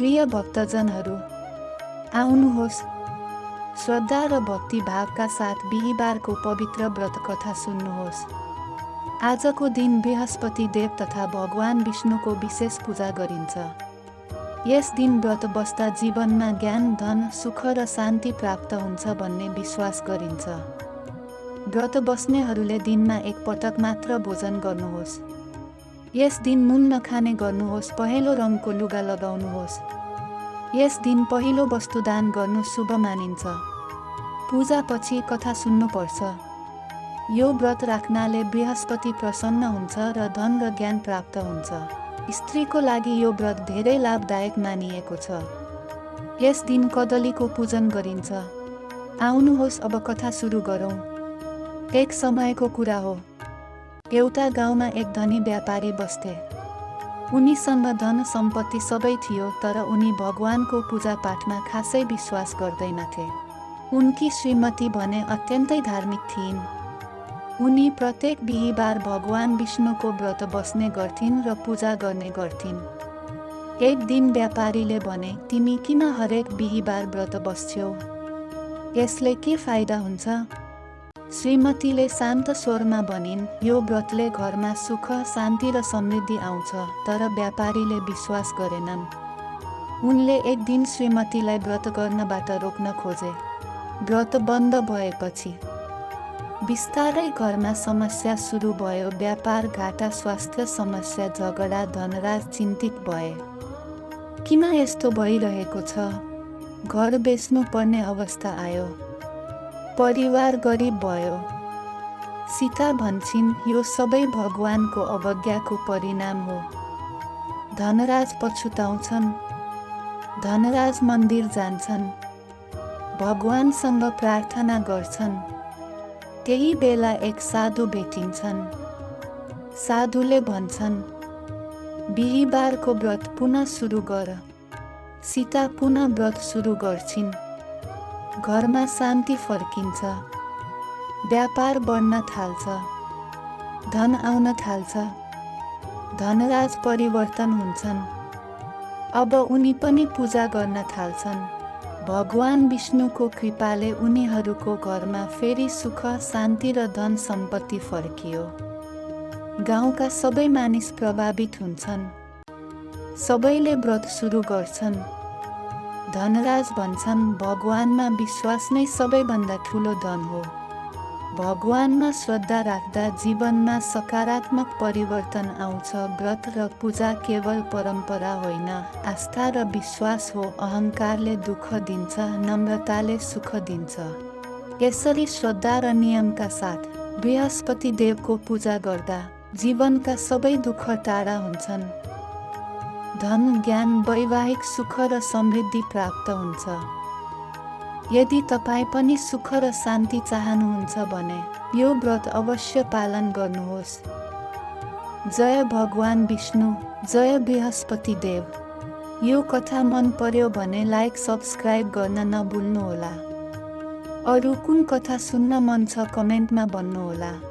प्रिय भक्तजनहरू, आउनुहोस्, श्रद्धा र भक्ति भावका साथ बिहीबारको पवित्र व्रत कथा सुन्नुहोस्। आजको दिन बृहस्पति देव तथा भगवान विष्णुको विशेष पूजा गरिन्छ। यस दिन व्रत बस्दा जीवनमा ज्ञान, धन, सुख र शान्ति प्राप्त हुन्छ भन्ने विश्वास गरिन्छ। व्रत बस्नेहरूले दिनमा एक पटक मात्र भोजन गर्नुहोस्। यस दिन नुन नखाने गर्नुहोस्। पहेँलो रङको लुगा लगाउनुहोस्। यस दिन पहिलो वस्तु दान गर्नु शुभ मानिन्छ। पूजापछि कथा सुन्नुपर्छ। यो व्रत राख्नाले बृहस्पति प्रसन्न हुन्छ र धन र ज्ञान प्राप्त हुन्छ। स्त्रीको लागि यो व्रत धेरै लाभदायक मानिएको छ। यस दिन कदलीको पूजन गरिन्छ। आउनुहोस् अब कथा सुरु गरौँ। एक समयको कुरा हो। एउटा गाउँमा एक धनी व्यापारी बस्थे। उनीसँग धन सम्पत्ति सबै थियो, तर उनी भगवानको पूजापाठमा खासै विश्वास गर्दैनथे। उनकी श्रीमती भने अत्यन्तै धार्मिक थिइन्। उनी प्रत्येक बिहीबार भगवान विष्णुको व्रत बस्ने गर्थिन् र पूजा गर्ने गर्थिन्। एक दिन व्यापारीले भने, तिमी किन हरेक बिहीबार व्रत बस्छौ? यसले के फाइदा हुन्छ? श्रीमतीले शान्त स्वरमा भनिन्, यो व्रतले घरमा सुख, शान्ति र समृद्धि आउँछ। तर व्यापारीले विश्वास गरेनन्। उनले एक दिन श्रीमतीलाई व्रत गर्नबाट रोक्न खोजे। व्रत बन्द भएपछि बिस्तारै घरमा समस्या सुरु भयो। व्यापार घाटा, स्वास्थ्य समस्या, झगडा, धनराज चिन्तित भए। किन यस्तो भइरहेको छ? घर बेच्नु पर्ने अवस्था आयो। परिवार गरिब भयो। सीता भन्छिन्, यो सबै भगवानको अवज्ञाको परिणाम हो। धनराज पछुताउँछन्। धनराज मन्दिर जान्छन्। भगवानसँग प्रार्थना गर्छन्। त्यही बेला एक साधु भेटिन्छन्। साधुले भन्छन्, बिहीबारको व्रत पुनः सुरु गर। सीता पुनः व्रत सुरु गर्छिन्। घरमा शान्ति फर्किन्छ। व्यापार बढ्न थाल्छ। धन आउन थाल्छ। धनराज परिवर्तन हुन्छन्। अब उनी पनि पूजा गर्न थाल्छन्। भगवान विष्णुको कृपाले उनीहरूको घरमा फेरि सुख, शान्ति र धन सम्पत्ति फर्कियो। गाउँका सबै मानिस प्रभावित हुन्छन्। सबैले व्रत सुरु गर्छन्। धनराज भन्छन्, भगवानमा विश्वास नै सबैभन्दा ठुलो धन हो। भगवानमा श्रद्धा राख्दा जीवनमा सकारात्मक परिवर्तन आउँछ। व्रत र पूजा केवल परम्परा होइन, आस्था र विश्वास हो। अहङ्कारले दुःख दिन्छ, नम्रताले सुख दिन्छ। यसरी श्रद्धा र नियमका साथ बृहस्पति देवको पूजा गर्दा जीवनका सबै दुःख टाढा हुन्छन्। धन, ज्ञान, वैवाहिक सुख र समृद्धि प्राप्त हुन्छ। यदि तपाईँ पनि सुख र शान्ति चाहनुहुन्छ भने यो व्रत अवश्य पालन गर्नुहोस्। जय भगवान विष्णु, जय बृहस्पति देव। यो कथा मन पर्यो भने लाइक, सब्स्क्राइब गर्न नभुल्नुहोला। अरू कुन कथा सुन्न मन छ कमेन्टमा भन्नुहोला।